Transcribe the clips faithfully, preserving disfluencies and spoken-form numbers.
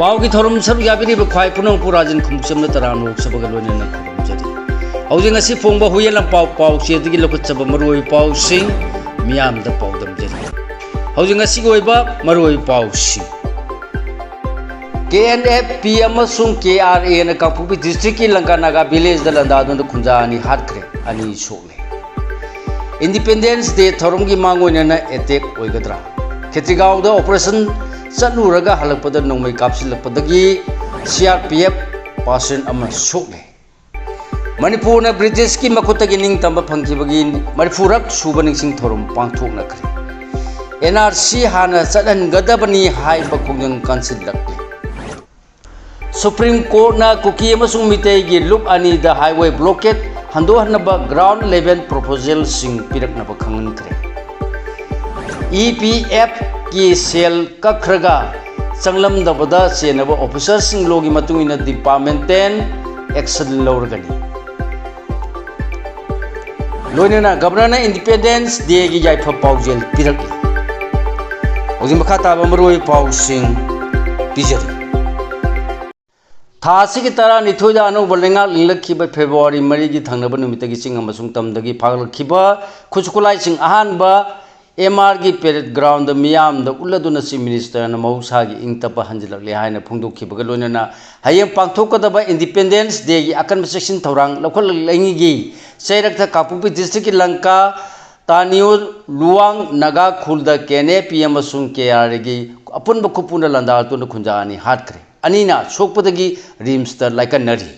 ꯄꯥꯎꯒꯤ ꯊꯧꯔꯝ ꯁꯔꯨꯛ ꯌꯥꯕꯤꯔꯤꯕ ꯈ꯭ꯋꯥꯏ ꯄꯨꯝꯅꯃꯛꯄꯨ ꯔꯥꯖꯦꯟ ꯈꯨꯝꯁꯝꯅ ꯇꯔꯥꯝꯅ ꯑꯣꯛꯆꯕꯒ ꯂꯣꯏꯅꯅ ꯈꯨꯔꯨꯝꯖꯔꯤ꯫ ꯍꯧꯖꯤꯛ ꯉꯁꯤ ꯐꯣꯡꯕ ꯍꯨꯏꯌꯦꯟ ꯂꯝꯄꯥꯎ ꯄꯥꯎꯆꯦꯗꯒꯤ ꯂꯧꯈꯠꯆꯕ ꯃꯔꯨꯑꯣꯏꯕ ꯄꯥꯎꯁꯤꯡ ꯃꯤꯌꯥꯝꯗ ꯄꯥꯎꯗꯝꯖꯔꯤ꯫ ꯍꯧꯖꯤꯛ ꯉꯁꯤꯒꯤ ꯑꯣꯏꯕ ꯃꯔꯨꯑꯣꯏꯕ ꯄꯥꯎꯁꯤꯡ꯫ ꯀꯦ ꯑꯦꯟ ꯑꯦꯐ ꯄꯤ ꯑꯃꯁꯨꯡ ꯀꯦ ꯑꯥꯔ ꯑꯦꯅ ꯀꯥꯡꯄꯣꯛꯄꯤ ꯗꯤꯁꯇ꯭ꯔꯤꯛꯀꯤ ꯂꯪꯀꯥ ꯅꯥꯒꯥ ꯚꯤꯂꯦꯖꯇ ꯂꯥꯟꯗꯥꯗꯨꯅ ꯈꯨꯟꯖꯥ ꯑꯅꯤ ꯍꯥꯠꯈ꯭ꯔꯦ, ꯑꯅꯤ ꯁꯣꯛꯂꯦ꯫ ꯏꯟꯗꯤꯄꯦꯟꯗꯦꯟꯁ ꯗꯦ ꯊꯧꯔꯝꯒꯤ ꯃꯥꯡꯑꯣꯏꯅꯅ ꯑꯦꯇꯦꯛ ꯑꯣꯏꯒꯗ꯭ꯔꯥ? ꯈꯦꯇ꯭ꯔꯤꯒꯥꯎꯗ ꯑꯣꯄꯔꯦꯁꯟ ꯆꯠꯂꯨꯔꯒ ꯍꯜꯂꯛꯄꯗ ꯅꯣꯡꯃꯩ ꯀꯥꯞꯁꯤꯜꯂꯛꯄꯗꯒꯤ ꯁꯤ ꯑꯥꯔ ꯄꯤ ꯑꯦꯐ ꯄꯥꯔꯁꯟ ꯑꯃ ꯁꯣꯛꯂꯦ꯫ ꯃꯅꯤꯄꯨꯔꯅ ꯕ꯭ꯔꯤꯇꯤꯁꯀꯤ ꯃꯈꯨꯠꯇꯒꯤ ꯅꯤꯡꯇꯝꯕ ꯐꯪꯈꯤꯕꯒꯤ ꯃꯔꯤꯐꯨꯔꯛ ꯁꯨꯕ ꯅꯤꯡꯁꯤꯡ ꯊꯧꯔꯝ ꯄꯥꯡꯊꯣꯛꯅꯈ꯭ꯔꯦ꯫ ꯑꯦꯟ ꯑꯥꯔ ꯁꯤ ꯍꯥꯟꯅ ꯆꯠꯍꯟꯒꯗꯕꯅꯤ ꯍꯥꯏꯕ ꯈꯣꯡꯖꯪ ꯀꯟꯁꯤꯜꯂꯛꯂꯦ꯫ ꯁꯨꯄ꯭ꯔꯤꯝ ꯀꯣꯔꯠꯅ ꯀꯨꯀꯤ ꯑꯃꯁꯨꯡ ꯃꯤꯇꯩꯒꯤ ꯂꯨꯞ ꯑꯅꯤꯗ highway blockade ꯍꯟꯗꯣꯛꯍꯟꯅꯕ ground level ꯄ꯭ꯔꯣꯄꯣꯖꯦꯜꯁꯤꯡ ꯄꯤꯔꯛꯅꯕ ꯈꯪꯍꯟꯈ꯭ꯔꯦ꯫ E ꯄꯤ ꯑꯦꯐꯀꯤ ꯁꯦꯜ ꯀꯛꯈ꯭ꯔꯒ ꯆꯪꯂꯝꯗꯕꯗ ꯆꯦꯟꯅꯕ ꯑꯣꯐꯤꯁꯔꯁꯤꯡ ꯂꯣꯒꯤ ꯃꯇꯨꯡ ꯏꯟꯅ ꯗꯤꯄꯥꯔꯠꯃꯦꯟꯇꯦꯜ ꯑꯦꯛꯁꯟ ꯂꯧꯔꯒꯅꯤ꯫ ꯂꯣꯏꯅꯅ ꯒꯕꯔꯅꯔꯅ ꯏꯟꯗꯤꯄꯦꯟꯗꯦꯟꯁ ꯗꯦꯒꯤ ꯌꯥꯏꯐ ꯄꯥꯎꯖꯦꯜ ꯄꯤꯔꯛꯂꯤ꯫ ꯍꯧꯖꯤꯛ ꯃꯈꯥ ꯇꯥꯕ ꯃꯔꯨꯑꯣꯏꯕ ꯄꯥꯎꯁꯤꯡ ꯄꯤꯖꯔꯤ꯫ ꯊꯥ ꯑꯁꯤꯒꯤ ꯇꯔꯥꯅꯤꯊꯣꯏꯗ ꯑꯅꯧꯕ ꯂꯩꯉꯥꯛ ꯂꯤꯡꯂꯛꯈꯤꯕ ꯐꯦꯕ꯭ꯔꯨꯋꯥꯔꯤ ꯃꯔꯤꯒꯤ ꯊꯪꯅꯕ ꯅꯨꯃꯤꯠꯇꯒꯤ ꯆꯤꯡ ꯑꯃꯁꯨꯡ ꯇꯝꯗꯒꯤ ꯐꯥꯒꯠꯂꯛꯈꯤꯕ ꯈꯨꯠꯁꯨ ꯈꯨꯠꯂꯥꯏꯁꯤꯡ ꯑꯍꯥꯟꯕ ꯑꯦꯝ ꯑꯥꯔꯒꯤ ꯄꯦꯔꯦꯗ ꯒ꯭ꯔꯥꯎꯟꯗ ꯃꯤꯌꯥꯝꯗ ꯎꯠꯂꯗꯨꯅ ꯆꯤꯐ ꯃꯤꯅꯤꯁꯇꯔꯅ ꯃꯍꯧꯁꯥꯒꯤ ꯏꯪ ꯇꯞꯄ ꯍꯟꯖꯤꯜꯂꯛꯂꯦ ꯍꯥꯏꯅ ꯐꯣꯡꯗꯣꯛꯈꯤꯕꯒ ꯂꯣꯏꯅꯅ ꯍꯌꯦꯡ ꯄꯥꯡꯊꯣꯛꯀꯗꯕ ꯏꯟꯗꯤꯄꯦꯟꯗꯦꯟꯁ ꯗꯦꯒꯤ ꯑꯀꯟꯕ ꯆꯦꯛꯁꯤꯟ ꯊꯧꯔꯥꯡ ꯂꯧꯈꯠꯂꯛꯂꯤꯉꯩꯒꯤ ꯆꯩꯔꯛꯇ ꯀꯥꯡꯄꯣꯛꯄꯤ ꯗꯤꯁꯇ꯭ꯔꯤꯛꯀꯤ ꯂꯪꯀꯥ, ꯇꯥꯅꯤꯌꯣ, ꯂꯨꯋꯥꯡ, ꯅꯥꯒꯥ ꯈꯨꯜꯗ ꯀꯦ ꯑꯦꯟ ꯑꯦ ꯄꯤ ꯑꯃꯁꯨꯡ ꯀꯦ ꯑꯥꯔ ꯑꯦꯒꯤ ꯑꯄꯨꯟꯕ ꯈꯨꯠꯄꯨꯅ ꯂꯥꯟꯗꯥꯔꯛꯇꯨꯅ ꯈꯨꯟꯖꯥ ꯑꯅꯤ ꯍꯥꯠꯈ꯭ꯔꯦ꯫ ꯑꯅꯤꯅ ꯁꯣꯛꯄꯗꯒꯤ ꯔꯤꯝꯁꯇ ꯂꯥꯏꯀꯠꯅꯔꯤ꯫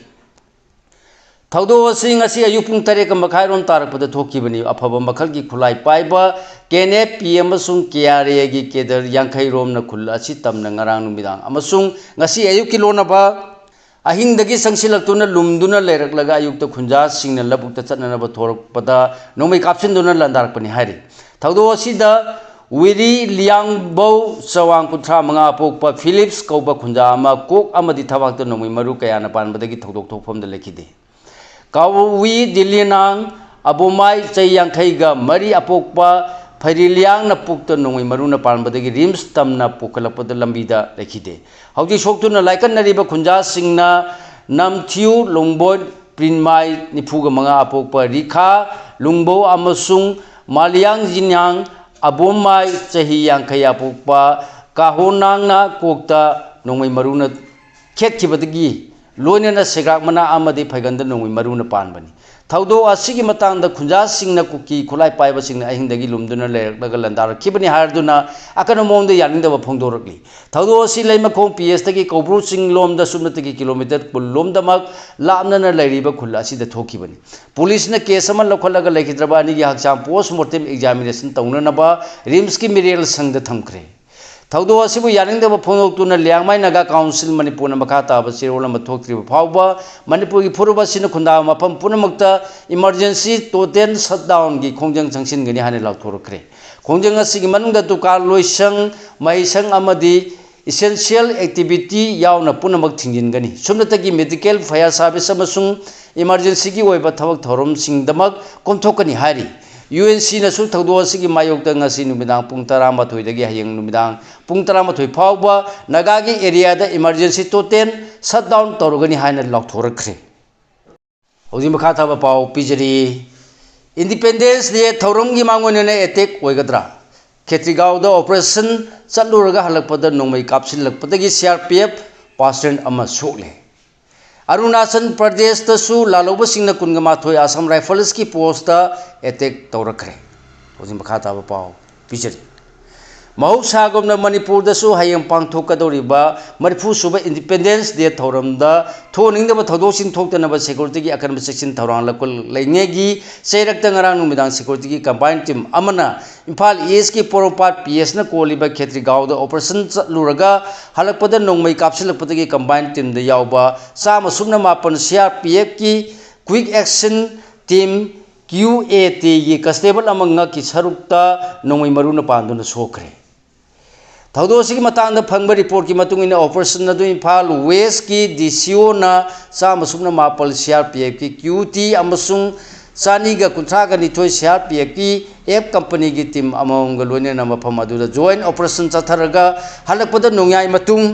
ꯊꯧꯗꯣꯛ ꯑꯁꯤ ꯉꯁꯤ ꯑꯌꯨꯛ ꯄꯨꯡ ꯇꯔꯦꯠꯀ ꯃꯈꯥꯏꯔꯣꯝ ꯇꯥꯔꯛꯄꯗ ꯊꯣꯛꯈꯤꯕꯅꯤ꯫ ꯑꯐꯕ ꯃꯈꯜꯒꯤ ꯈꯨꯠꯂꯥꯏ ꯄꯥꯏꯕ ꯀꯦ ꯑꯦꯟ ꯑꯦ ꯄꯤ ꯑꯃꯁꯨꯡ ꯀꯦ ꯑꯥꯔ ꯑꯦꯒꯤ ꯀꯦꯗꯔ ꯌꯥꯡꯈꯩ ꯔꯣꯝꯅ ꯈꯨꯜ ꯑꯁꯤ ꯇꯝꯅ ꯉꯔꯥꯡ ꯅꯨꯃꯤꯗꯥꯡ ꯑꯃꯁꯨꯡ ꯉꯁꯤ ꯑꯌꯨꯛꯀꯤ ꯂꯣꯟꯅꯕ ꯑꯍꯤꯡꯗꯒꯤ ꯆꯪꯁꯤꯜꯂꯛꯇꯨꯅ ꯂꯨꯝꯗꯨꯅ ꯂꯩꯔꯛꯂꯒ ꯑꯌꯨꯛꯇ ꯈꯨꯟꯖꯥꯁꯤꯡꯅ ꯂꯧꯕꯨꯛꯇ ꯆꯠꯅꯅꯕ ꯊꯣꯔꯛꯄꯗ ꯅꯣꯡꯃꯩ ꯀꯥꯞꯁꯤꯟꯗꯨꯅ ꯂꯥꯟꯗꯥꯔꯛꯄꯅꯤ ꯍꯥꯏꯔꯤ꯫ ꯊꯧꯗꯣꯛ ꯑꯁꯤꯗ ꯋꯤꯔꯤ ꯂꯤꯌꯥꯡꯕꯧ ꯆꯋꯥꯡ ꯀꯨꯟꯊ꯭ꯔꯥ ꯃꯉꯥ ꯄꯣꯛꯄ ꯐꯤꯂꯤꯞꯁ ꯀꯧꯕ ꯈꯨꯟꯖꯥ ꯑꯃ ꯀꯣꯛ ꯑꯃꯗꯤ ꯊꯕꯥꯛꯇ ꯅꯣꯡꯃꯩ ꯃꯔꯨ ꯀꯌꯥꯅ ꯄꯥꯟꯕꯗꯒꯤ ꯊꯧꯗꯣꯛ ꯊꯣꯛꯐꯝꯗ ꯂꯩꯈꯤꯗꯦ꯫ ꯀꯥꯎꯋꯤ ꯗꯤꯂꯤꯅꯥꯡ ꯑꯕꯣꯃꯥꯏ ꯆꯍꯤ ꯌꯥꯡꯈꯩꯒ ꯃꯔꯤ ꯑꯄꯣꯛꯄ ꯐꯩꯔꯤꯂꯤꯌꯥꯡꯅ ꯄꯨꯛꯇ ꯅꯣꯡꯃꯩ ꯃꯔꯨꯅ ꯄꯥꯟꯕꯗꯒꯤ ꯔꯤꯝꯁ ꯇꯝꯅ ꯄꯨꯈꯠꯂꯛꯄꯗ ꯂꯝꯕꯤꯗ ꯂꯩꯈꯤꯗꯦ꯫ ꯍꯧꯖꯤꯛ ꯁꯣꯛꯇꯨꯅ ꯂꯥꯏꯀꯠꯅꯔꯤꯕ ꯈꯨꯟꯖꯥꯁꯤꯡꯅ ꯅꯝꯊꯤꯌꯨ, ꯂꯣꯡꯕꯣꯏ, ꯄ꯭ꯔꯤꯟꯃꯥꯏ ꯅꯤꯐꯨꯒ ꯃꯉꯥ ꯑꯄꯣꯛꯄ ꯔꯤꯈꯥ ꯂꯨꯡꯕꯧ ꯑꯃꯁꯨꯡ ꯃꯥꯂꯤꯌꯥꯡ ꯖꯤꯟꯌꯥꯡ ꯑꯕꯣꯝꯃꯥꯏ ꯆꯍꯤ ꯌꯥꯡꯈꯩ ꯑꯄꯣꯛꯄ ꯀꯥꯍꯣꯅꯥꯡꯅ ꯀꯣꯛꯇ ꯅꯣꯡꯃꯩ ꯃꯔꯨꯅ ꯈꯦꯠꯈꯤꯕꯗꯒꯤ ꯂꯣꯏꯅꯅ ꯁꯦꯒ꯭ꯔꯥꯛ ꯃꯅꯥ ꯑꯃꯗꯤ ꯐꯩꯒꯟꯗ ꯅꯣꯡꯃꯩ ꯃꯔꯨꯅ ꯄꯥꯟꯕꯅꯤ꯫ ꯊꯧꯗꯣꯛ ꯑꯁꯤꯒꯤ ꯃꯇꯥꯡꯗ ꯈꯨꯟꯖꯥꯁꯤꯡꯅ ꯀꯨꯀꯤ ꯈꯨꯠꯂꯥꯏ ꯄꯥꯏꯕꯁꯤꯡꯅ ꯑꯍꯤꯡꯗꯒꯤ ꯂꯨꯝꯗꯨꯅ ꯂꯩꯔꯛꯂꯒ ꯂꯟꯗꯥꯔꯛꯈꯤꯕꯅꯤ ꯍꯥꯏꯗꯨꯅ ꯑꯀꯟꯕ ꯃꯑꯣꯡꯗ ꯌꯥꯅꯤꯡꯗꯕ ꯐꯣꯡꯗꯣꯔꯛꯂꯤ꯫ ꯊꯧꯗꯣꯛ ꯑꯁꯤ ꯂꯩꯃꯈꯣꯡ ꯄꯤ ꯑꯦꯁꯇꯒꯤ ꯀꯧꯕ꯭ꯔꯨ ꯆꯤꯡ ꯂꯣꯝꯗ ꯁꯨꯞꯅꯇꯒꯤ ꯀꯤꯂꯣꯃꯤꯇꯔ ꯀꯨꯟ ꯂꯣꯝꯗꯃꯛ ꯂꯥꯞꯅꯅ ꯂꯩꯔꯤꯕ ꯈꯨꯜ ꯑꯁꯤꯗ ꯊꯣꯛꯈꯤꯕꯅꯤ꯫ ꯄꯨꯂꯤꯁꯅ ꯀꯦꯁ ꯑꯃ ꯂꯧꯈꯠꯂꯒ ꯂꯩꯈꯤꯗ꯭ꯔꯕ ꯑꯅꯤꯒꯤ ꯍꯛꯆꯥꯡ ꯄꯣꯁ ꯃꯣꯔꯇꯦꯝ ꯑꯦꯛꯖꯥꯃꯤꯅꯦꯁꯟ ꯇꯧꯅꯅꯕ ꯔꯤꯝꯁꯀꯤ ꯃꯤꯔꯦꯜ ꯁꯪꯗ ꯊꯝꯈ꯭ꯔꯦ꯫ ꯊꯧꯗꯣꯛ ꯑꯁꯤꯕꯨ ꯌꯥꯅꯤꯡꯗꯕ ꯐꯣꯡꯗꯣꯛꯇꯨꯅ ꯂꯤꯌꯥꯡꯃꯥꯏ ꯅꯥꯒꯥ ꯀꯥꯎꯟꯁꯤꯜ ꯃꯅꯤꯄꯨꯔꯅ ꯃꯈꯥ ꯇꯥꯕ ꯆꯦꯔꯣꯜ ꯑꯃ ꯊꯣꯛꯇ꯭ꯔꯤꯕ ꯐꯥꯎꯕ ꯃꯅꯤꯄꯨꯔꯒꯤ ꯐꯨꯔꯨꯞ ꯑꯁꯤꯅ ꯈꯨꯟꯗꯥꯕ ꯃꯐꯝ ꯄꯨꯝꯅꯃꯛꯇ ꯏꯃꯔꯖꯦꯟꯁꯤ ꯇꯣꯇꯦꯜ ꯁꯠꯗꯥꯎꯟꯒꯤ ꯈꯣꯡꯖꯪ ꯆꯪꯁꯤꯟꯒꯅꯤ ꯍꯥꯏꯅ ꯂꯥꯎꯊꯣꯔꯛꯈ꯭ꯔꯦ꯫ ꯈꯣꯡꯖꯪ ꯑꯁꯤꯒꯤ ꯃꯅꯨꯡꯗ ꯗꯨꯀꯥꯟ, ꯂꯣꯏꯁꯪ, ꯃꯍꯩꯁꯪ ꯑꯃꯗꯤ ꯏꯁꯦꯟꯁꯤꯌꯦꯜ ꯑꯦꯛꯇꯤꯚꯤꯇꯤ ꯌꯥꯎꯅ ꯄꯨꯝꯅꯃꯛ ꯊꯤꯡꯖꯤꯟꯒꯅꯤ꯫ ꯁꯨꯞꯅꯇꯒꯤ ꯃꯦꯗꯤꯀꯦꯜ, ꯐꯥꯌꯔ ꯁꯥꯔꯚꯤꯁ ꯑꯃꯁꯨꯡ ꯏꯃꯔꯖꯦꯟꯁꯤꯒꯤ ꯑꯣꯏꯕ ꯊꯕꯛ ꯊꯧꯔꯝꯁꯤꯡꯗꯃꯛ ꯀꯣꯝꯊꯣꯛꯀꯅꯤ ꯍꯥꯏꯔꯤ꯫ ꯌꯨ ꯑꯦꯟ ꯁꯤꯅꯁꯨ ꯊꯧꯗꯣꯛ ꯑꯁꯤꯒꯤ ꯃꯥꯌꯣꯛꯇ ꯉꯁꯤ ꯅꯨꯃꯤꯗꯥꯡ ꯄꯨꯡ ꯇꯔꯥꯃꯥꯊꯣꯏꯗꯒꯤ ꯍꯌꯦꯡ ꯅꯨꯃꯤꯗꯥꯡ ꯄꯨꯡ ꯇꯔꯥꯃꯥꯊꯣꯏ ꯐꯥꯎꯕ ꯅꯥꯒꯥꯒꯤ ꯑꯦꯔꯤꯌꯥꯗ ꯏꯃꯔꯖꯦꯟꯁꯤ ꯇꯣꯇꯦꯜ ꯁꯠꯗꯥꯎꯟ ꯇꯧꯔꯒꯅꯤ ꯍꯥꯏꯅ ꯂꯥꯎꯊꯣꯔꯛꯈ꯭ꯔꯦ꯫ ꯍꯧꯖꯤꯛ ꯃꯈꯥ ꯊꯥꯕ ꯄꯥꯎ ꯄꯤꯖꯔꯤ꯫ ꯏꯟꯗꯤꯄꯦꯟꯗꯦꯟꯁ ꯗꯦ ꯊꯧꯔꯝꯒꯤ ꯃꯥꯡꯑꯣꯏꯅꯅ ꯑꯦꯇꯦꯛ ꯑꯣꯏꯒꯗ꯭ꯔꯥ? ꯈꯦꯇ꯭ꯔꯤꯒꯥꯎꯗ ꯑꯣꯄꯔꯦꯁꯟ ꯆꯠꯂꯨꯔꯒ ꯍꯜꯂꯛꯄꯗ ꯅꯣꯡꯃꯩ ꯀꯥꯞꯁꯤꯜꯂꯛꯄꯗꯒꯤ ꯁꯤ ꯑꯥꯔ ꯄꯤ ꯑꯦꯐ ꯄꯥꯔꯁꯅꯦꯜ ꯑꯃ ꯁꯣꯛꯂꯦ꯫ ꯑꯔꯨꯅꯥꯆꯜ ꯄ꯭ꯔꯗꯦꯁꯇꯁꯨ ꯂꯥꯜꯍꯧꯕꯁꯤꯡꯅ ꯀꯨꯟꯒ ꯃꯥꯊꯣꯏ ꯑꯁꯥꯝ ꯔꯥꯏꯐꯜꯁꯀꯤ ꯄꯣꯁꯇ ꯑꯦꯇꯦꯛ ꯇꯧꯔꯛꯈ꯭ꯔꯦ꯫ ꯍꯧꯖꯤꯛ ꯃꯈꯥ ꯇꯥꯕ ꯄꯥꯎ ꯄꯤꯖꯔꯤ꯫ ꯃꯍꯧꯁꯥꯒꯨꯝꯅ ꯃꯅꯤꯄꯨꯔꯗꯁꯨ ꯍꯌꯦꯡ ꯄꯥꯡꯊꯣꯛꯀꯗꯧꯔꯤꯕ ꯃꯔꯤꯐꯨ ꯁꯨꯕ ꯏꯟꯗꯤꯄꯦꯟꯗꯦꯟꯁ ꯗꯦ ꯊꯧꯔꯝꯗ ꯊꯣꯛꯍꯟꯅꯤꯡꯗꯕ ꯊꯧꯗꯣꯛꯁꯤꯡ ꯊꯣꯛꯇꯅꯕ ꯁꯦꯀ꯭ꯌꯨꯔꯤꯇꯤꯒꯤ ꯑꯀꯟꯕ ꯆꯦꯛꯁꯤꯟ ꯊꯧꯔꯥꯡ ꯂꯧꯈꯠꯂꯤꯉꯩꯒꯤ ꯆꯩꯔꯛꯇ ꯉꯔꯥꯡ ꯅꯨꯃꯤꯗꯥꯡ ꯁꯦꯀ꯭ꯌꯨꯔꯤꯇꯤꯒꯤ ꯀꯝꯕꯥꯏꯟ ꯇꯤꯝ ꯑꯃꯅ ꯏꯝꯐꯥꯜ ꯏꯁꯀꯤ ꯄꯣꯔꯣꯝꯄꯥꯠ ꯄꯤ ꯑꯦꯁꯅ ꯀꯣꯜꯂꯤꯕ ꯈꯦꯇ꯭ꯔꯤꯒꯥꯎꯗ ꯑꯣꯄꯔꯦꯁꯟ ꯆꯠꯂꯨꯔꯒ ꯍꯜꯂꯛꯄꯗ ꯅꯣꯡꯃꯩ ꯀꯥꯞꯁꯤꯜꯂꯛꯄꯗꯒꯤ ꯀꯝꯕꯥꯏꯟ ꯇꯤꯝꯗ ꯌꯥꯎꯕ ꯆꯥꯝꯃ ꯁꯨꯞꯅ ꯃꯥꯄꯟ ꯁꯤ ꯑꯥꯔ ꯄꯤ ꯑꯦꯐꯀꯤ quick action team, Q A ꯇꯤꯒꯤ ꯀꯟꯁꯇꯦꯕꯜ ꯑꯃ ꯉꯛꯀꯤ ꯁꯔꯨꯛꯇ ꯅꯣꯡꯃꯩ ꯃꯔꯨꯅ ꯄꯥꯟꯗꯨꯅ ꯁꯣꯛꯈ꯭ꯔꯦ꯫ ꯊꯧꯗꯣꯛ ꯑꯁꯤꯒꯤ ꯃꯇꯥꯡꯗ ꯐꯪꯕ ꯔꯤꯄꯣꯔꯠꯀꯤ ꯃꯇꯨꯡ ꯏꯟꯅ, ꯑꯣꯄꯔꯦꯁꯟ ꯑꯗꯨ ꯏꯝꯐꯥꯜ ꯋꯦꯁꯀꯤ ꯗꯤ ꯁꯤ ꯑꯣꯅ ꯆꯥꯝꯃ ꯁꯨꯞꯅ ꯃꯥꯄꯜ ꯁꯤ ꯑꯥꯔ ꯄꯤ ꯑꯦꯐꯀꯤ ꯀ꯭ꯌꯨ ꯇꯤ ꯑꯃꯁꯨꯡ ꯆꯅꯤꯒ ꯀꯨꯟꯊ꯭ꯔꯥꯒ ꯅꯤꯊꯣꯏ ꯁꯤ ꯑꯥꯔ ꯄꯤ ꯑꯦꯐꯀꯤ ꯑꯦꯐ ꯀꯝꯄꯅꯤꯒꯤ ꯇꯤꯝ ꯑꯃꯃꯝꯒ ꯂꯣꯏꯅꯅ ꯃꯐꯝ ꯑꯗꯨꯗ ꯖꯣꯏꯟ ꯑꯣꯄꯔꯦꯁꯟ ꯆꯠꯊꯔꯒ ꯍꯜꯂꯛꯄꯗ ꯅꯣꯡꯌꯥꯏ ꯃꯇꯨꯡ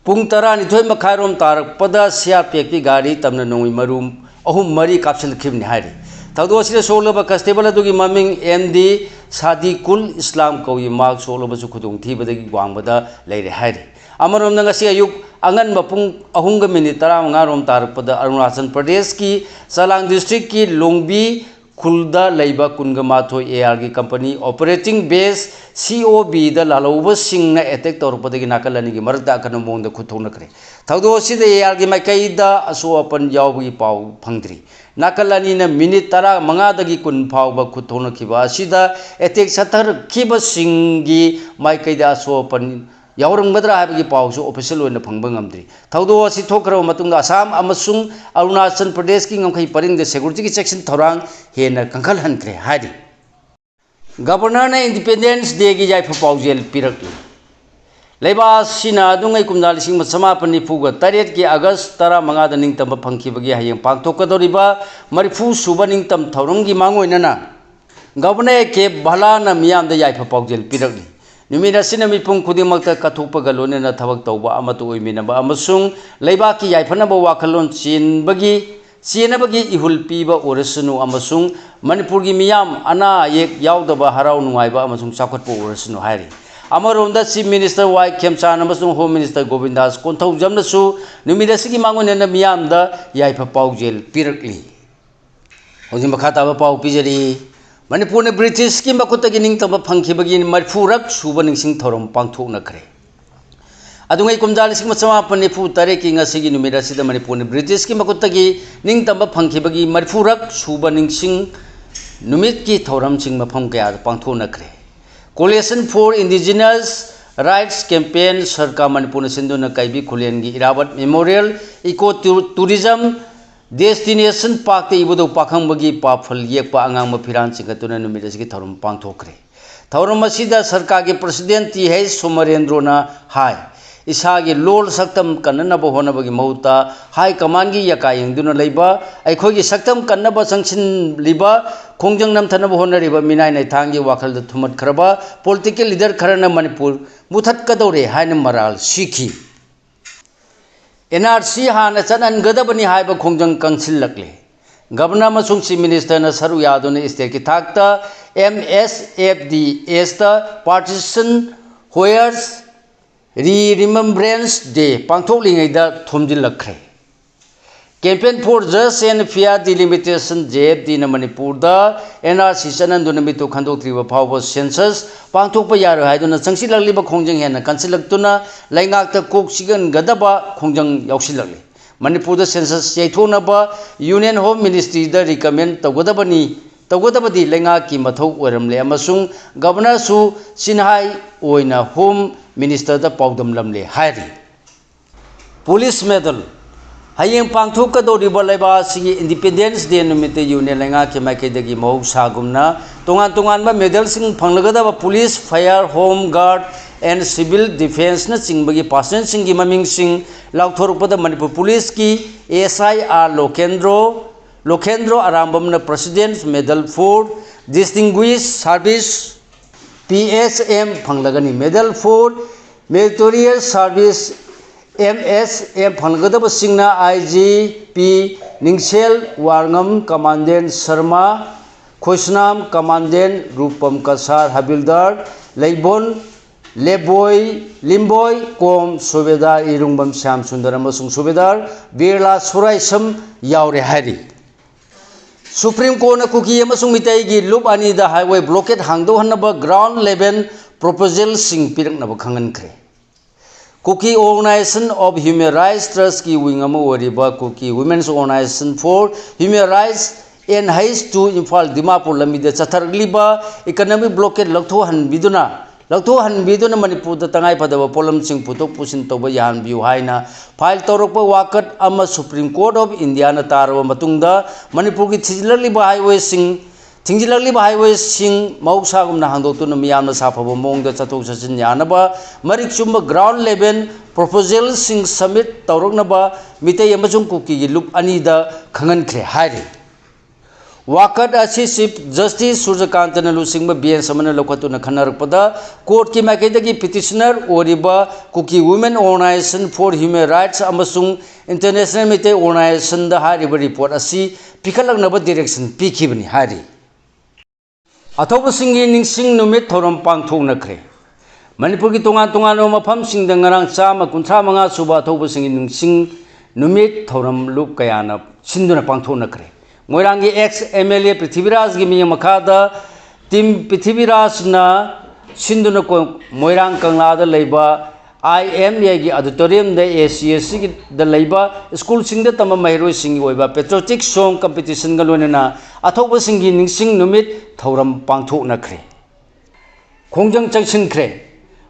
ꯄꯨꯡ ꯇꯔꯥꯅꯤꯊꯣꯏ ꯃꯈꯥꯏꯔꯣꯝ ꯇꯥꯔꯛꯄꯗ ꯁꯤ ꯑꯥꯔ ꯄꯤ ꯑꯦꯐꯀꯤ ꯒꯥꯔꯤ ꯇꯝꯅ ꯅꯣꯡꯃꯩ ꯃꯔꯨ ꯑꯍꯨꯝ ꯃꯔꯤ ꯀꯥꯞꯁꯤꯜꯂꯛꯈꯤꯕꯅꯤ ꯍꯥꯏꯔꯤ꯫ ꯊꯧꯗꯣꯛ ꯑꯁꯤꯗ ꯁꯣꯛꯂꯕ ꯀꯟꯁꯇꯦꯕꯜ ꯑꯗꯨꯒꯤ ꯃꯃꯤꯡ ꯑꯦꯝ ꯗꯤ ꯁꯥꯗꯤꯀꯨꯜ ꯏꯁꯂꯥꯝ ꯀꯧꯏ꯫ ꯃꯍꯥꯛ ꯁꯣꯛꯂꯕꯁꯨ ꯈꯨꯗꯣꯡꯊꯤꯕꯗꯒꯤ ꯋꯥꯡꯕꯗ ꯂꯩꯔꯦ ꯍꯥꯏꯔꯤ꯫ ꯑꯃꯔꯣꯝꯗ ꯉꯁꯤ ꯑꯌꯨꯛ ꯑꯉꯟꯕ ꯄꯨꯡ ꯑꯍꯨꯝꯒ ꯃꯤꯅꯤꯠ ꯇꯔꯥꯃꯉꯥꯔꯣꯝ ꯇꯥꯔꯛꯄꯗ ꯑꯔꯨꯅꯥꯆꯜ ꯄ꯭ꯔꯗꯦꯁꯀꯤ ꯆꯂꯥꯡ ꯗꯤꯁꯇ꯭ꯔꯤꯛꯀꯤ ꯂꯣꯡꯕꯤ ꯈꯨꯜꯗ ꯂꯩꯕ ꯀꯨꯟꯒ ꯃꯥꯊꯣꯏ ꯑꯦ ꯑꯥꯔꯒꯤ ꯀꯝꯄꯅꯤ ꯑꯣꯄꯔꯦꯇꯤꯡ ꯕꯦꯁ ꯁꯤ ꯑꯣ ꯕꯤꯗ ꯂꯥꯜꯍꯧꯕꯁꯤꯡꯅ ꯑꯦꯇꯦꯛ ꯇꯧꯔꯛꯄꯗꯒꯤ ꯅꯥꯀꯜ ꯑꯅꯤꯒꯤ ꯃꯔꯛꯇ ꯑꯀꯟꯕ ꯃꯑꯣꯡꯗ ꯈꯨꯠ ꯊꯣꯛꯅꯈ꯭ꯔꯦ꯫ ꯊꯧꯗꯣꯛ ꯑꯁꯤꯗ ꯑꯦ ꯑꯥꯔꯒꯤ ꯃꯥꯏꯀꯩꯗ ꯑꯁꯣꯛ ꯑꯄꯟ ꯌꯥꯎꯕꯒꯤ ꯄꯥꯎ ꯐꯪꯗ꯭ꯔꯤ꯫ ꯅꯥꯀꯜ ꯑꯅꯤꯅ ꯃꯤꯅꯤꯠ ꯇꯔꯥꯃꯉꯥꯗꯒꯤ ꯀꯨꯟ ꯐꯥꯎꯕ ꯈꯨꯠ ꯊꯣꯛꯅꯈꯤꯕ ꯑꯁꯤꯗ ꯑꯦꯇꯦꯛ ꯆꯠꯊꯔꯛꯈꯤꯕꯁꯤꯡꯒꯤ ꯃꯥꯏꯀꯩꯗ ꯑꯁꯣꯛ ꯑꯄꯟ ꯌꯥꯎꯔꯝꯒꯗ꯭ꯔꯥ ꯍꯥꯏꯕꯒꯤ ꯄꯥꯎꯁꯨ ꯑꯣꯐꯤꯁꯤꯌꯦꯜ ꯑꯣꯏꯅ ꯐꯪꯕ ꯉꯝꯗ꯭ꯔꯤ꯫ ꯊꯧꯗꯣꯛ ꯑꯁꯤ ꯊꯣꯛꯈ꯭ꯔꯕ ꯃꯇꯨꯡꯗ ꯑꯁꯥꯝ ꯑꯃꯁꯨꯡ ꯑꯔꯨꯅꯥꯆꯜ ꯄ꯭ꯔꯗꯦꯁꯀꯤ ꯉꯝꯈꯩ ꯄꯔꯤꯡꯗ ꯁꯦꯀ꯭ꯌꯨꯔꯤꯇꯤꯒꯤ ꯆꯦꯛꯁꯤꯟ ꯊꯧꯔꯥꯡ ꯍꯦꯟꯅ ꯀꯟꯈꯠꯍꯟꯈ꯭ꯔꯦ ꯍꯥꯏꯔꯤ꯫ ꯒꯕꯔꯅꯔꯅ ꯏꯟꯗꯤꯄꯦꯟꯗꯦꯟꯁ ꯗꯦꯒꯤ ꯌꯥꯏꯐ ꯄꯥꯎꯖꯦꯜ ꯄꯤꯔꯛꯂꯤ꯫ ꯂꯩꯕꯥꯛ ꯑꯁꯤꯅ ꯑꯗꯨꯉꯩ ꯀꯨꯝꯖꯥ ꯂꯤꯁꯤꯡ ꯑꯃ ꯆꯃꯥꯄꯟ ꯅꯤꯐꯨꯒ ꯇꯔꯦꯠꯀꯤ ꯑꯥꯒꯁ ꯇꯔꯥꯃꯉꯥꯗ ꯅꯤꯡꯇꯝꯕ ꯐꯪꯈꯤꯕꯒꯤ ꯍꯌꯦꯡ ꯄꯥꯡꯊꯣꯛꯀꯗꯧꯔꯤꯕ ꯃꯔꯤꯐꯨ ꯁꯨꯕ ꯅꯤꯡꯇꯝ ꯊꯧꯔꯝꯒꯤ ꯃꯥꯡꯑꯣꯏꯅꯅ ꯒꯕꯔꯅꯔ ꯑꯦ ꯀꯦ ꯚꯂꯥꯅ ꯃꯤꯌꯥꯝꯗ ꯌꯥꯏꯐ ꯄꯥꯎꯖꯦꯜ ꯄꯤꯔꯛꯂꯤ꯫ ꯅꯨꯃꯤꯠ ꯑꯁꯤꯅ ꯃꯤꯄꯨꯝ ꯈꯨꯗꯤꯡꯃꯛꯇ ꯀꯠꯊꯣꯛꯄꯒ ꯂꯣꯏꯅꯅ ꯊꯕꯛ ꯇꯧꯕ, ꯑꯃꯠꯇ ꯑꯣꯏꯃꯤꯟꯅꯕ ꯑꯃꯁꯨꯡ ꯂꯩꯕꯥꯛꯀꯤ ꯌꯥꯏꯐꯅꯕ ꯋꯥꯈꯜꯂꯣꯟ ꯆꯦꯟꯕꯒꯤ, ꯆꯦꯟꯅꯕꯒꯤ ꯏꯍꯨꯜ ꯄꯤꯕ ꯑꯣꯏꯔꯁꯅꯨ ꯑꯃꯁꯨꯡ ꯃꯅꯤꯄꯨꯔꯒꯤ ꯃꯤꯌꯥꯝ ꯑꯅꯥ ꯑꯌꯦꯛ ꯌꯥꯎꯗꯕ, ꯍꯔꯥꯎ ꯅꯨꯡꯉꯥꯏꯕ ꯑꯃꯁꯨꯡ ꯆꯥꯎꯈꯠꯄ ꯑꯣꯏꯔꯁꯅꯨ ꯍꯥꯏꯔꯤ꯫ ꯑꯃꯔꯣꯝꯗ Chief Minister ꯋꯥꯏ ꯈꯦꯝꯆꯥꯟ ꯑꯃꯁꯨꯡ Home Minister ꯒꯣꯕꯤꯟꯗꯥꯁ ꯀꯣꯟꯊꯧꯖꯝꯅꯁꯨ ꯅꯨꯃꯤꯠ ꯑꯁꯤꯒꯤ ꯃꯥꯡꯑꯣꯏꯅꯅ ꯃꯤꯌꯥꯝꯗ ꯌꯥꯏꯐ ꯄꯥꯎꯖꯦꯜ ꯄꯤꯔꯛꯂꯤ꯫ ꯍꯧꯖꯤꯛ ꯃꯈꯥ ꯇꯥꯕ ꯄꯥꯎ ꯄꯤꯖꯔꯤ꯫ ꯃꯅꯤꯄꯨꯔꯅ ꯕ꯭ꯔꯤꯇꯤꯁꯀꯤ ꯃꯈꯨꯠꯇꯒꯤ ꯅꯤꯡꯇꯝꯕ ꯐꯪꯈꯤꯕꯒꯤ ꯃꯔꯤꯐꯨꯔꯛ ꯁꯨꯕ ꯅꯤꯡꯁꯤꯡ ꯊꯧꯔꯝ ꯄꯥꯡꯊꯣꯛꯅꯈ꯭ꯔꯦ꯫ ꯑꯗꯨꯉꯩ ꯀꯨꯝꯖꯥ ꯂꯤꯁꯤꯡ ꯑꯃ ꯆꯃꯥꯄꯟ ꯅꯤꯐꯨ ꯇꯔꯦꯠꯀꯤ ꯉꯁꯤꯒꯤ ꯅꯨꯃꯤꯠ ꯑꯁꯤꯗ ꯃꯅꯤꯄꯨꯔꯅ ꯕ꯭ꯔꯤꯇꯤꯁꯀꯤ ꯃꯈꯨꯠꯇꯒꯤ ꯅꯤꯡꯇꯝꯕ ꯐꯪꯈꯤꯕꯒꯤ ꯃꯔꯤꯐꯨꯔꯛ ꯁꯨꯕ ꯅꯤꯡꯁꯤꯡ ꯅꯨꯃꯤꯠꯀꯤ ꯊꯧꯔꯝꯁꯤꯡ ꯃꯐꯝ ꯀꯌꯥꯗ ꯄꯥꯡꯊꯣꯛꯅꯈ꯭ꯔꯦ꯫ Coalition for Indigenous Rights Campaign, ꯁꯔꯀꯥꯔ ꯃꯅꯤꯄꯨꯔꯅ ꯁꯤꯟꯗꯨꯅ ꯀꯩꯕꯤ ꯈꯨꯂꯦꯟꯒꯤ ꯏꯔꯥꯕꯠ Memorial Eco Tourism Destination Park ꯇ ꯏꯕꯨꯙꯧ ꯄꯥꯈꯪꯕꯒꯤ ꯄꯥꯐꯜ ꯌꯦꯛꯄ ꯑꯉꯥꯡꯕ ꯐꯤꯔꯥꯟ ꯆꯤꯡꯈꯠꯇꯨꯅ ꯅꯨꯃꯤꯠ ꯑꯁꯤꯒꯤ ꯊꯧꯔꯝ ꯄꯥꯡꯊꯣꯛꯈ꯭ꯔꯦ꯫ ꯊꯧꯔꯝ ꯑꯁꯤꯗ ꯁꯔꯀꯥꯔꯒꯤ President ꯇꯤ ꯍꯩꯆ ꯁꯣꯃꯔꯦꯟꯗ꯭ꯔꯣꯅ ꯍꯥꯏ, ꯏꯁꯥꯒꯤ ꯂꯣꯜ ꯁꯛꯇꯝ ꯀꯟꯅꯅꯕ ꯍꯣꯠꯅꯕꯒꯤ ꯃꯍꯨꯠꯇ ꯍꯥꯏ ꯀꯃꯥꯟꯒꯤ ꯌꯥꯀꯥ ꯌꯦꯡꯗꯨꯅ ꯂꯩꯕ, ꯑꯩꯈꯣꯏꯒꯤ ꯁꯛꯇꯝ ꯀꯟꯅꯕ ꯆꯪꯁꯤꯜꯂꯤꯕ, ꯈꯣꯡꯖꯪ ꯅꯝꯊꯅꯕ ꯍꯣꯠꯅꯔꯤꯕ ꯃꯤꯅꯥꯏ ꯅꯩꯊꯥꯡꯒꯤ ꯋꯥꯈꯜꯗ ꯊꯨꯝꯍꯠꯈ꯭ꯔꯕ ꯄꯣꯂꯤꯇꯤꯀꯦꯜ ꯂꯤꯗꯔ ꯈꯔꯅ ꯃꯅꯤꯄꯨꯔ ꯃꯨꯊꯠꯀꯗꯧꯔꯦ ꯍꯥꯏꯅ ꯃꯔꯥꯜ ꯁꯤꯈꯤ꯫ ꯑꯦꯟ ꯑꯥꯔ ꯁꯤ ꯍꯥꯟꯅ ꯆꯠꯍꯟꯒꯗꯕꯅꯤ ꯍꯥꯏꯕ ꯈꯣꯡꯖꯪ ꯀꯪꯁꯤꯜꯂꯛꯂꯦ꯫ ꯒꯕꯔꯅꯔ ꯑꯃꯁꯨꯡ ꯆꯤꯐ ꯃꯤꯅꯤꯁꯇꯔꯅ ꯁꯔꯨꯛ ꯌꯥꯗꯨꯅ ꯏꯁꯇꯦꯠꯀꯤ ꯊꯥꯛꯇ ꯑꯦꯝ ꯑꯦꯁ ꯑꯦꯐ ꯗꯤ ꯑꯦꯁꯇ partition, Hoyers, Remembrance Day ꯄꯥꯡꯊꯣꯛꯂꯤꯉꯩꯗ ꯊꯣꯝꯖꯤꯜꯂꯛꯈ꯭ꯔꯦ꯫ Campaign for Just and Fair Delimitation, J F ꯗꯤꯅ ꯃꯅꯤꯄꯨꯔꯗ ꯑꯦꯟ ꯑꯥꯔ ꯁꯤ ꯆꯠꯍꯟꯗꯨꯅ ꯃꯤꯠꯇꯨ ꯈꯟꯗꯣꯛꯇ꯭ꯔꯤꯕ ꯐꯥꯎꯕ ꯁꯦꯟꯁꯁ ꯄꯥꯡꯊꯣꯛꯄ ꯌꯥꯔꯣꯏ ꯍꯥꯏꯗꯨꯅ ꯆꯪꯁꯤꯜꯂꯛꯂꯤꯕ ꯈꯣꯡꯖꯪ ꯍꯦꯟꯅ ꯀꯟꯁꯤꯜꯂꯛꯇꯨꯅ ꯂꯩꯉꯥꯛꯇ ꯀꯣꯛ ꯆꯤꯛꯍꯟꯒꯗꯕ ꯈꯣꯡꯖꯪ ꯌꯥꯎꯁꯤꯜꯂꯛꯂꯤ꯫ ꯃꯅꯤꯄꯨꯔꯗ ꯁꯦꯟꯁꯁ ꯌꯩꯊꯣꯛꯅꯕ ꯌꯨꯅꯤꯌꯟ ꯍꯣꯝ ꯃꯤꯅꯤꯁꯇ꯭ꯔꯤꯗ ꯔꯤꯀꯃꯦꯟ ꯇꯧꯒꯗꯕꯅꯤ, ꯇꯧꯒꯗꯕꯗꯤ ꯂꯩꯉꯥꯛꯀꯤ ꯃꯊꯧ ꯑꯣꯏꯔꯝꯂꯦ ꯑꯃꯁꯨꯡ ꯒꯕꯔꯅꯔꯁꯨ ꯆꯤꯟꯍꯥꯏ ꯑꯣꯏꯅ ꯍꯣꯝ ꯃꯤꯅꯤꯁꯇꯔꯗ ꯄꯥꯎꯗꯝꯂꯝꯂꯦ ꯍꯥꯏꯔꯤ꯫ Police medal. ꯍꯌꯦꯡ ꯄꯥꯡꯊꯣꯛꯀꯗꯧꯔꯤꯕ ꯂꯩꯕꯥꯛ ꯑꯁꯤꯒꯤ ꯏꯟꯗꯤꯄꯦꯟꯗꯦꯟꯁ ꯗꯦ ꯅꯨꯃꯤꯠꯇ ꯌꯨꯅꯤꯌꯟ ꯂꯩꯉꯥꯛꯀꯤ ꯃꯥꯏꯀꯩꯗꯒꯤ ꯃꯍꯧꯁꯥꯒꯨꯝꯅ ꯇꯣꯉꯥꯟ ꯇꯣꯉꯥꯟꯕ ꯃꯦꯗꯜꯁꯤꯡ ꯐꯪꯂꯒꯗꯕ police, fire, home guard and civil ꯗꯤꯐꯦꯟꯁꯅꯆꯤꯡꯕꯒꯤ ꯄꯥꯔꯁꯟꯁꯤꯡꯒꯤ ꯃꯃꯤꯡꯁꯤꯡ ꯂꯥꯎꯊꯣꯔꯛꯄꯗ ꯃꯅꯤꯄꯨꯔ ꯄꯨꯂꯤꯁꯀꯤ S I R Lokendro, Lokendro ꯑꯔꯥꯝꯕꯝꯅ President's Medal for Distinguished Service, P S M ꯐꯪꯂꯒꯅꯤ꯫ Medal for Meritorious Service, M S M ꯐꯪꯂꯒꯗꯕꯁꯤꯡꯅ I G P Ningshel Warangam, commandant Sharma Khoisnam, commandant Rupam Kasar, havildar Leibon, Leiboi, Limboi Kom, subedar Irungbam Shyam Sundar ꯑꯃꯁꯨꯡ ꯁꯨꯕꯦꯗꯥꯔ ꯕꯤꯔꯂꯥ ꯁꯨꯔꯥꯏꯁꯝ ꯌꯥꯎꯔꯦ ꯍꯥꯏꯔꯤ꯫ ꯁꯨꯄ꯭ꯔꯤꯝ ꯀꯣꯔꯠꯅ ꯀꯨꯀꯤ ꯑꯃꯁꯨꯡ ꯃꯤꯇꯩꯒꯤ ꯂꯨꯞ ꯑꯅꯤꯗ highway blockade ꯍꯥꯡꯗꯣꯛꯍꯟꯅꯕ ground level proposalꯁꯤꯡ ꯄꯤꯔꯛꯅꯕ ꯈꯪꯍꯟꯈ꯭ꯔꯦ꯫ Kuki Organisation of Human Rights Trustꯀꯤ wing ꯑꯃ ꯑꯣꯏꯔꯤꯕ Kuki Women's Organisation for Human Rights, N H two, Imphal Dimapur ꯂꯝꯕꯤꯗ ꯆꯠꯊꯔꯛꯂꯤꯕ economic blockade ꯂꯧꯊꯣꯛꯍꯟꯕꯤꯗꯨꯅ, ꯂꯧꯊꯣꯛꯍꯟꯕꯤꯗꯨꯅ ꯃꯅꯤꯄꯨꯔꯗ ꯇꯉꯥꯏꯐꯗꯕ ꯄꯣꯠꯂꯝꯁꯤꯡ ꯄꯨꯊꯣꯛ ꯄꯨꯁꯤꯟ ꯇꯧꯕ ꯌꯥꯍꯟꯕꯤꯌꯨ ꯍꯥꯏꯅ file ꯇꯧꯔꯛꯄ ꯋꯥꯀꯠ ꯑꯃ Supreme Court of Indiaꯅ ꯇꯥꯔꯕ ꯃꯇꯨꯡꯗ ꯃꯅꯤꯄꯨꯔꯒꯤ ꯊꯤꯖꯤꯜꯂꯛꯂꯤꯕ highwayꯁꯤꯡ ꯊꯤꯡꯖꯤꯜꯂꯛꯂꯤꯕ highwayꯁꯤꯡ ꯃꯍꯧꯁꯥꯒꯨꯝꯅ ꯍꯥꯡꯗꯣꯛꯇꯨꯅ ꯃꯤꯌꯥꯝꯅ ꯁꯥꯐꯕ ꯃꯑꯣꯡꯗ ꯆꯠꯊꯣꯛ ꯆꯠꯁꯤꯟ ꯌꯥꯅꯕ ꯃꯔꯤꯛ ꯆꯨꯝꯕ ground level proposalꯁꯤꯡ submit ꯇꯧꯔꯛꯅꯕ ꯃꯤꯇꯩ ꯑꯃꯁꯨꯡ ꯀꯨꯀꯤꯒꯤ ꯂꯨꯞ ꯑꯅꯤꯗ ꯈꯪꯍꯟꯈ꯭ꯔꯦ ꯍꯥꯏꯔꯤ꯫ ꯋꯥꯀꯠ ꯑꯁꯤ Chief Justice ꯁꯨꯔꯖꯀꯥꯟꯇꯅ ꯂꯨꯆꯤꯡꯕ bench ꯑꯃꯅ ꯂꯧꯈꯠꯇꯨꯅ ꯈꯟꯅꯔꯛꯄꯗ, courtꯀꯤ ꯃꯥꯏꯀꯩꯗꯒꯤ petitioner ꯑꯣꯏꯔꯤꯕ Kuki Women Organisation for Human Rights ꯑꯃꯁꯨꯡ International Meitei Organisationꯗ ꯍꯥꯏꯔꯤꯕ report ꯑꯁꯤ ꯄꯤꯈꯠꯂꯛꯅꯕ direction ꯄꯤꯈꯤꯕꯅꯤ ꯍꯥꯏꯔꯤ꯫ ꯑꯊꯧꯕꯁꯤꯡꯒꯤ ꯅꯤꯡꯁꯤꯡ ꯅꯨꯃꯤꯠ ꯊꯧꯔꯝ ꯄꯥꯡꯊꯣꯛꯅꯈ꯭ꯔꯦ꯫ ꯃꯅꯤꯄꯨꯔꯒꯤ ꯇꯣꯉꯥꯟ ꯇꯣꯉꯥꯟꯕ ꯃꯐꯝꯁꯤꯡꯗ ꯉꯔꯥꯡ ꯆꯥꯝꯃ ꯀꯨꯟꯊ꯭ꯔꯥ ꯃꯉꯥ ꯁꯨꯕ ꯑꯊꯧꯕꯁꯤꯡꯒꯤ ꯅꯤꯡꯁꯤꯡ ꯅꯨꯃꯤꯠ ꯊꯧꯔꯝ ꯂꯨꯞ ꯀꯌꯥꯅ ꯁꯤꯟꯗꯨꯅ ꯄꯥꯡꯊꯣꯛꯅꯈ꯭ꯔꯦ꯫ ꯃꯣꯏꯔꯥꯡꯒꯤ ex MLA ꯄ꯭ꯔꯤꯊꯤꯕꯤꯔꯥꯖꯒꯤ ꯃꯤꯠꯌꯦꯡ ꯃꯈꯥꯗ Team ꯄ꯭ꯔꯤꯊꯤꯕꯤꯔꯥꯖꯅ ꯁꯤꯟꯗꯨꯅ ꯀꯣ-, ꯃꯣꯏꯔꯥꯡ ꯀꯪꯂꯥꯗ ꯂꯩꯕ IMAꯒꯤ auditoriumꯗ ACSCꯗ ꯂꯩꯕ schoolꯁꯤꯡꯗ ꯇꯝꯕ ꯃꯍꯩꯔꯣꯏꯁꯤꯡꯒꯤ ꯑꯣꯏꯕ patriotic song competitionꯒ ꯂꯣꯏꯅꯅ ꯑꯊꯧꯕꯁꯤꯡꯒꯤ ꯅꯤꯡꯁꯤꯡ ꯅꯨꯃꯤꯠ ꯊꯧꯔꯝ ꯄꯥꯡꯊꯣꯛꯅꯈ꯭ꯔꯦ꯫ ꯈꯣꯡꯖꯪ ꯆꯪꯁꯤꯟꯈ꯭ꯔꯦ꯫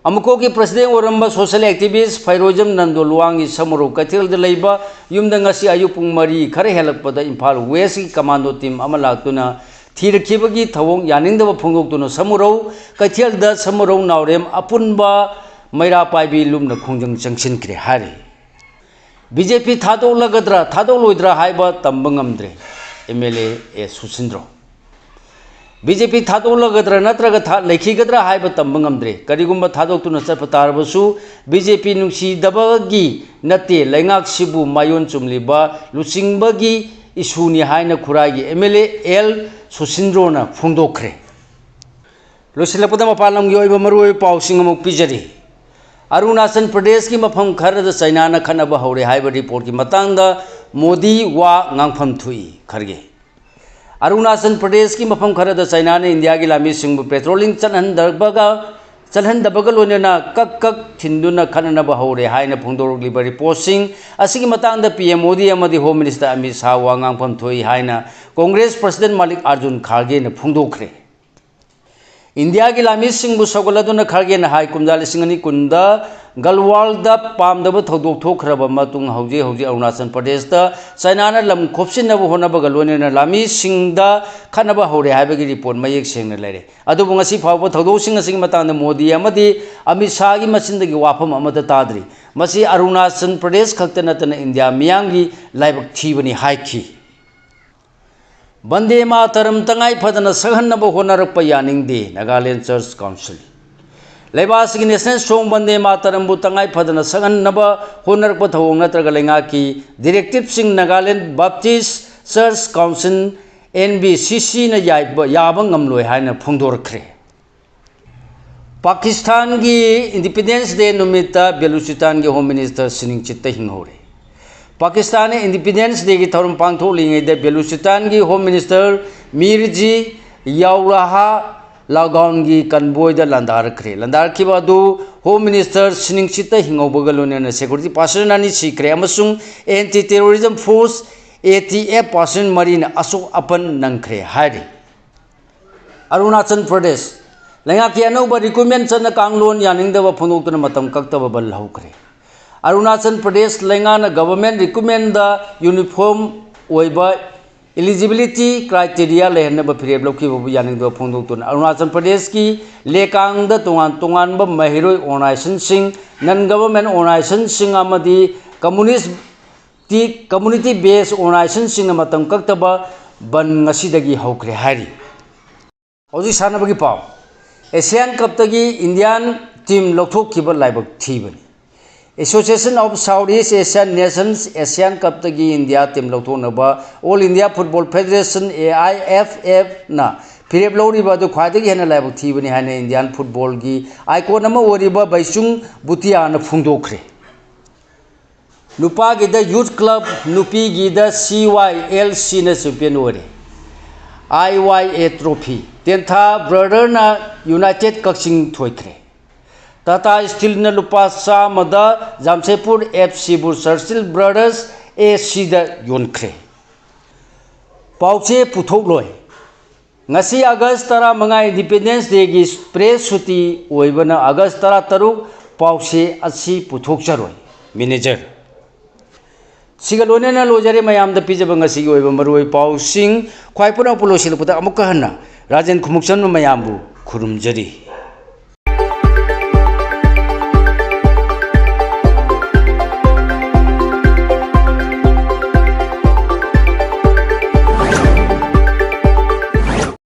ꯑꯃꯨꯀꯣꯒꯤ president ꯑꯣꯏꯔꯝꯕ social activist ꯐꯩꯔꯣꯏꯖꯝ ꯅꯟꯗꯣ ꯂꯨꯋꯥꯡꯒꯤ ꯁꯃꯨꯔꯧ ꯀꯩꯊꯦꯜꯗ ꯂꯩꯕ ꯌꯨꯝꯗ ꯉꯁꯤ ꯑꯌꯨꯛ ꯄꯨꯡ ꯃꯔꯤ ꯈꯔ ꯍꯦꯜꯂꯛꯄꯗ ꯏꯝꯐꯥꯜ Westꯀꯤ commando team ꯑꯃ ꯂꯥꯛꯇꯨꯅ ꯊꯤꯔꯛꯈꯤꯕꯒꯤ ꯊꯧꯑꯣꯡ ꯌꯥꯅꯤꯡꯗꯕ ꯐꯣꯡꯗꯣꯛꯇꯨꯅ ꯁꯃꯨꯔꯧ ꯀꯩꯊꯦꯜꯗ ꯁꯃꯨꯔꯧ ꯅꯥꯎꯔꯦꯝ ꯑꯄꯨꯟꯕ ꯃꯩꯔꯥ ꯄꯥꯏꯕꯤ ꯂꯨꯞꯅ ꯈꯣꯡꯖꯪ ꯆꯪꯁꯤꯟꯈ꯭ꯔꯦ ꯍꯥꯏꯔꯤ꯫ BJP ꯊꯥꯗꯣꯛꯂꯒꯗ꯭ꯔꯥ ꯊꯥꯗꯣꯛꯂꯣꯏꯗ꯭ꯔꯥ ꯍꯥꯏꯕ ꯇꯝꯕ ꯉꯝꯗ꯭ꯔꯦ, MLA ꯑꯦ ꯁꯨꯁꯤꯟꯗ꯭ꯔꯣ꯫ BJP ꯊꯥꯗꯣꯛꯂꯒꯗ꯭ꯔꯥ ꯅꯠꯇ꯭ꯔꯒ ꯊꯥ-, ꯂꯩꯈꯤꯒꯗ꯭ꯔꯥ ꯍꯥꯏꯕ ꯇꯝꯕ ꯉꯝꯗ꯭ꯔꯦ꯫ ꯀꯔꯤꯒꯨꯝꯕ ꯊꯥꯗꯣꯛꯇꯨꯅ ꯆꯠꯄ ꯇꯥꯔꯕꯁꯨ BJP ꯅꯨꯡꯁꯤꯗꯕꯒꯤ ꯅꯠꯇꯦ, ꯂꯩꯉꯥꯛꯁꯤꯕꯨ ꯃꯥꯏꯑꯣꯟ ꯆꯨꯝꯂꯤꯕ ꯂꯨꯆꯤꯡꯕꯒꯤ issueꯅꯤ ꯍꯥꯏꯅ ꯈꯨꯔꯥꯏꯒꯤ MLA ꯑꯦꯜ ꯁꯨꯁꯤꯟꯗ꯭ꯔꯣꯅ ꯐꯣꯡꯗꯣꯛꯈ꯭ꯔꯦ꯫ ꯂꯣꯏꯁꯤꯜꯂꯛꯄꯗ ꯃꯄꯥꯟ ꯂꯝꯒꯤ ꯑꯣꯏꯕ ꯃꯔꯨꯑꯣꯏꯕ ꯄꯥꯎꯁꯤꯡ ꯑꯃꯨꯛ ꯄꯤꯖꯔꯤ꯫ ꯑꯔꯨꯅꯥꯆꯜ ꯄ꯭ꯔꯗꯦꯁꯀꯤ ꯃꯐꯝ ꯈꯔꯗ ꯆꯩꯅꯥꯅ ꯈꯠꯅꯕ ꯍꯧꯔꯦ ꯍꯥꯏꯕ reportꯀꯤ ꯃꯇꯥꯡꯗ ꯃꯣꯗꯤ ꯋꯥ ꯉꯥꯡꯐꯝ ꯊꯣꯛꯏ, ꯈꯔꯒꯦ꯫ ꯑꯔꯨꯅꯥꯆꯜ ꯄ꯭ꯔꯗꯦꯁꯀꯤ ꯃꯐꯝ ꯈꯔꯗ ꯆꯩꯅꯥꯅ ꯏꯟꯗꯤꯌꯥꯒꯤ ꯂꯥꯟꯃꯤꯁꯤꯡꯕꯨ patrolling ꯆꯠꯍꯟꯗꯕꯒ, ꯆꯠꯍꯟꯗꯕꯒ ꯂꯣꯏꯅꯅ ꯀꯛ ꯀꯛ ꯊꯤꯟꯗꯨꯅ ꯈꯠꯅꯅꯕ ꯍꯧꯔꯦ ꯍꯥꯏꯅ ꯐꯣꯡꯗꯣꯔꯛꯂꯤꯕ reportꯁꯤꯡ ꯑꯁꯤꯒꯤ ꯃꯇꯥꯡꯗ PM ꯃꯣꯗꯤ ꯑꯃꯗꯤ Home Minister ꯑꯃꯤꯠ ꯁꯥꯍ ꯋꯥ ꯉꯥꯡꯐꯝ ꯊꯣꯛꯏ ꯍꯥꯏꯅ Congress President ꯃꯥꯂꯤꯛ ꯑꯥꯔꯖꯨꯟ ꯈꯥꯔꯒꯦꯅ ꯐꯣꯡꯗꯣꯛꯈ꯭ꯔꯦ꯫ ꯏꯟꯗꯤꯌꯥꯒꯤ ꯂꯥꯟꯃꯤꯁꯤꯡꯕꯨ ꯁꯧꯒꯠꯂꯗꯨꯅ ꯈꯔꯒꯦꯟꯅ ꯍꯥꯏ, ꯀꯨꯝꯖꯥ ꯂꯤꯁꯤꯡ ꯑꯅꯤ ꯀꯨꯟꯗ ꯒꯜꯋꯥꯜꯗ ꯄꯥꯝꯗꯕ ꯊꯧꯗꯣꯛ ꯊꯣꯛꯈ꯭ꯔꯕ ꯃꯇꯨꯡ ꯍꯧꯖꯤꯛ ꯍꯧꯖꯤꯛ ꯑꯔꯨꯅꯥꯆꯜ ꯄ꯭ꯔꯗꯦꯁꯇ ꯆꯥꯏꯅꯥꯅ ꯂꯝ ꯈꯣꯞꯆꯤꯟꯅꯕ ꯍꯣꯠꯅꯕꯒ ꯂꯣꯏꯅꯅ ꯂꯥꯟꯃꯤꯁꯤꯡꯗ ꯈꯠꯅꯕ ꯍꯧꯔꯦ ꯍꯥꯏꯕꯒꯤ ꯔꯤꯄꯣꯔꯠ ꯃꯌꯦꯛ ꯁꯦꯡꯅ ꯂꯩꯔꯦ꯫ ꯑꯗꯨꯕꯨ ꯉꯁꯤ ꯐꯥꯎꯕ ꯊꯧꯗꯣꯛꯁꯤꯡ ꯑꯁꯤꯒꯤ ꯃꯇꯥꯡꯗ ꯃꯣꯗꯤ ꯑꯃꯗꯤ ꯑꯃꯤꯠ ꯁꯥꯍꯒꯤ ꯃꯆꯤꯟꯗꯒꯤ ꯋꯥꯐꯝ ꯑꯃꯠꯇ ꯇꯥꯗ꯭ꯔꯤ꯫ ꯃꯁꯤ ꯑꯔꯨꯅꯥꯆꯜ ꯄ꯭ꯔꯗꯦꯁ ꯈꯛꯇ ꯅꯠꯇꯅ ꯏꯟꯗꯤꯌꯥ ꯃꯤꯌꯥꯝꯒꯤ ꯂꯥꯏꯕꯛ ꯊꯤꯕꯅꯤ ꯍꯥꯏꯈꯤ꯫ ꯕꯟꯗꯦ ꯃꯥꯇꯔꯝ ꯇꯉꯥꯏ ꯐꯗꯅ ꯁꯛꯍꯟꯅꯕ ꯍꯣꯠꯅꯔꯛꯄ ꯌꯥꯅꯤꯡꯗꯦ, ꯅꯥꯒꯥꯂꯦꯟ ꯆꯔꯆ ꯀꯥꯎꯟꯁꯤꯜ꯫ ꯂꯩꯕꯥꯛ ꯑꯁꯤꯒꯤ ꯅꯦꯁꯅꯦꯜ ꯁꯣꯡ ꯕꯟꯗꯦ ꯃꯥꯇꯔꯝꯕꯨ ꯇꯉꯥꯏ ꯐꯗꯅ ꯁꯛꯍꯟꯅꯕ ꯍꯣꯠꯅꯔꯛꯄ ꯊꯧꯑꯣꯡ ꯅꯠꯇ꯭ꯔꯒ ꯂꯩꯉꯥꯛꯀꯤ ꯗꯤꯔꯦꯛꯇꯤꯞꯁꯤꯡ Nagaland baptise church council, and B C ꯁꯤꯅ ꯌꯥꯏꯕ, ꯌꯥꯕ ꯉꯝꯂꯣꯏ ꯍꯥꯏꯅ ꯐꯣꯡꯗꯣꯔꯛꯈ꯭ꯔꯦ꯫ ꯄꯥꯀꯤꯁꯇꯥꯟꯒꯤ ꯏꯟꯗꯤꯄꯦꯟꯗꯦꯟꯁ ꯗꯦ ꯅꯨꯃꯤꯠꯇ ꯕꯦꯂꯨꯆꯤꯁꯇꯥꯟꯒꯤ ꯍꯣꯝ ꯃꯤꯅꯤꯁꯇꯔ ꯁꯤꯅꯤꯡꯆꯤꯠꯇ ꯍꯤꯡꯍꯧꯔꯦ꯫ ꯄꯥꯀꯤꯁꯇꯥꯟꯅ ꯏꯟꯗꯤꯄꯦꯟꯗꯦꯟꯁ ꯗꯦꯒꯤ ꯊꯧꯔꯝ ꯄꯥꯡꯊꯣꯛꯂꯤꯉꯩꯗ ꯕꯦꯂꯨꯆꯤꯁꯇꯥꯟꯒꯤ ꯍꯣꯝ ꯃꯤꯅꯤꯁꯇꯔ ꯃꯤꯔꯖꯤ ꯌꯥꯎꯔꯥꯍꯥ ꯂꯒꯥꯎꯟꯒꯤ ꯀꯟꯕꯣꯏꯗ ꯂꯥꯟꯗꯥꯔꯛꯈ꯭ꯔꯦ꯫ ꯂꯥꯟꯗꯥꯔꯛꯈꯤꯕ ꯑꯗꯨ ꯍꯣꯝ ꯃꯤꯅꯤꯁꯇꯔ ꯁꯤꯅꯤꯡꯆꯤꯠꯇ ꯍꯤꯡꯍꯧꯕꯒ ꯂꯣꯏꯅꯅ ꯁꯦꯀ꯭ꯌꯨꯔꯤꯇꯤ ꯄꯥꯔꯁꯟ ꯑꯅꯤ ꯁꯤꯈ꯭ꯔꯦ ꯑꯃꯁꯨꯡ anti terrorism force, A T F, person ꯃꯔꯤꯅ ꯑꯁꯣꯛ ꯑꯄꯟ ꯅꯪꯈ꯭ꯔꯦ ꯍꯥꯏꯔꯤ꯫ ꯑꯔꯨꯅꯥꯆꯜ ꯄ꯭ꯔꯗꯦꯁ꯫ ꯂꯩꯉꯥꯛꯀꯤ ꯑꯅꯧꯕ ꯔꯤꯀ꯭ꯔꯨꯠꯃꯦꯟ ꯆꯠꯅ ꯀꯥꯡꯂꯣꯟ ꯌꯥꯅꯤꯡꯗꯕ ꯐꯣꯡꯗꯣꯛꯇꯨꯅ ꯃꯇꯝ ꯀꯛꯇꯕ ꯕꯟ ꯍꯧꯈ꯭ꯔꯦ꯫ ꯑꯔꯨꯅꯥꯆꯜ ꯄ꯭ꯔꯗꯦꯁ ꯂꯩꯉꯥꯛꯅ ꯒꯚꯔꯟꯃꯦꯟꯠ ꯔꯤꯀ꯭ꯔꯨꯠꯃꯦꯟꯗ ꯌꯨꯅꯤꯐꯣꯔꯝ ꯑꯣꯏꯕ ꯏꯂꯤꯖꯤꯕꯤꯂꯤꯇꯤ ꯀ꯭ꯔꯥꯏꯇꯦꯔꯤꯌꯥ ꯂꯩꯍꯟꯅꯕ ꯐꯤꯔꯦꯞ ꯂꯧꯈꯤꯕꯕꯨ ꯌꯥꯅꯤꯡꯗꯕ ꯐꯣꯡꯗꯣꯛꯇꯨꯅ ꯑꯔꯨꯅꯥꯆꯜ ꯄ꯭ꯔꯗꯦꯁꯀꯤ ꯂꯦꯀꯥꯡꯗ ꯇꯣꯉꯥꯟ ꯇꯣꯉꯥꯟꯕ ꯃꯍꯩꯔꯣꯏ ꯑꯣꯔꯒꯅꯥꯏꯖꯦꯁꯟꯁꯤꯡ, ꯅꯟ ꯒꯚꯔꯟꯃꯦꯟꯠ ꯑꯣꯔꯒꯅꯥꯏꯖꯦꯁꯟꯁꯤꯡ ꯑꯃꯗꯤ ꯀꯝꯃꯨꯅꯤꯁ ꯇꯤ-, ꯀꯝꯃ꯭ꯌꯨꯅꯤꯇꯤ ꯕꯦꯁ ꯑꯣꯔꯒꯅꯥꯏꯖꯦꯁꯟꯁꯤꯡꯅ ꯃꯇꯝ ꯀꯛꯇꯕ ꯕꯟ ꯉꯁꯤꯗꯒꯤ ꯍꯧꯈ꯭ꯔꯦ ꯍꯥꯏꯔꯤ꯫ ꯍꯧꯖꯤꯛ ꯁꯥꯟꯅꯕꯒꯤ ꯄꯥꯎ꯫ ꯑꯦꯁꯤꯌꯥꯟ ꯀꯞꯇꯒꯤ ꯏꯟꯗꯤꯌꯥꯟ ꯇꯤꯝ ꯂꯧꯊꯣꯛꯈꯤꯕ ꯂꯥꯏꯕꯛ ꯊꯤꯕꯅꯤ꯫ Association of South East Asian Nations ASEAN ꯀꯞꯇꯒꯤ ꯏꯟꯗꯤꯌꯥ ꯇꯤꯝ ꯂꯧꯊꯣꯛꯅꯕ all India football federation, A I F ꯑꯦꯐꯅ ꯐꯤꯔꯦꯞ ꯂꯧꯔꯤꯕ ꯑꯗꯨ ꯈ꯭ꯋꯥꯏꯗꯒꯤ ꯍꯦꯟꯅ ꯂꯥꯏꯕꯛ ꯊꯤꯕꯅꯤ ꯍꯥꯏꯅ ꯏꯟꯗꯤꯌꯥꯟ ꯐꯨꯠꯕꯣꯜꯒꯤ ꯑꯥꯏꯀꯣꯟ ꯑꯃ ꯑꯣꯏꯔꯤꯕ ꯕꯩꯆꯨꯡ ꯚꯨꯇꯤꯌꯥꯅ ꯐꯣꯡꯗꯣꯛꯈ꯭ꯔꯦ꯫ ꯅꯨꯄꯥꯒꯤꯗ ꯌꯨꯊ ꯀ꯭ꯂꯕ, ꯅꯨꯄꯤꯒꯤꯗ ꯁꯤ ꯋꯥꯏ ꯑꯦꯜ ꯁꯤꯅ ꯆꯦꯝꯄꯤꯌꯟ ꯑꯣꯏꯔꯦ꯫ ꯑꯥꯏ ꯋꯥꯏ ꯑꯦ ꯇ꯭ꯔꯣꯐꯤ, ꯇꯦꯟꯊꯥ ꯕ꯭ꯔꯗꯔꯅ ꯌꯨꯅꯥꯏꯇꯦꯗ ꯀꯛꯆꯤꯡ ꯊꯣꯏꯈ꯭ꯔꯦ꯫ ꯇꯥꯇꯥ ꯁ꯭ꯇꯤꯜꯅ ꯂꯨꯄꯥ ꯆꯥꯝꯃꯗ ꯖꯥꯝꯁꯦꯗꯄꯨꯔ ꯑꯦꯐ ꯁꯤꯕꯨ ꯆꯔꯆꯤꯜ ꯕ꯭ꯔꯗꯔꯁ ꯑꯦ ꯁꯤꯗ ꯌꯣꯟꯈ꯭ꯔꯦ꯫ ꯄꯥꯎꯆꯦ ꯄꯨꯊꯣꯛꯂꯣꯏ꯫ ꯉꯁꯤ ꯑꯥꯒꯁ ꯇꯔꯥꯃꯉꯥ Independence Dayꯒꯤ press ꯁꯨꯇꯤ ꯑꯣꯏꯕꯅ ꯑꯥꯒꯁ ꯇꯔꯥꯇꯔꯨꯛ ꯄꯥꯎꯆꯦ ꯑꯁꯤ ꯄꯨꯊꯣꯛꯆꯔꯣꯏ꯫ Manager꯫ ꯁꯤꯒ ꯂꯣꯏꯅꯅ ꯂꯣꯏꯖꯔꯦ ꯃꯌꯥꯝꯗ ꯄꯤꯖꯕ ꯉꯁꯤꯒꯤ ꯑꯣꯏꯕ ꯃꯔꯨꯑꯣꯏ ꯄꯥꯎꯁꯤꯡ꯫ ꯈ꯭ꯋꯥꯏ ꯄꯨꯝꯅꯃꯛꯄꯨ ꯂꯣꯏꯁꯤꯜꯂꯛꯄꯗ ꯑꯃꯨꯛꯀ ꯍꯟꯅ ꯔꯥꯖꯦꯟ ꯈꯨꯃꯨꯛꯆꯝꯅ ꯃꯌꯥꯝꯕꯨ ꯈꯨꯔꯨꯝꯖꯔꯤ꯫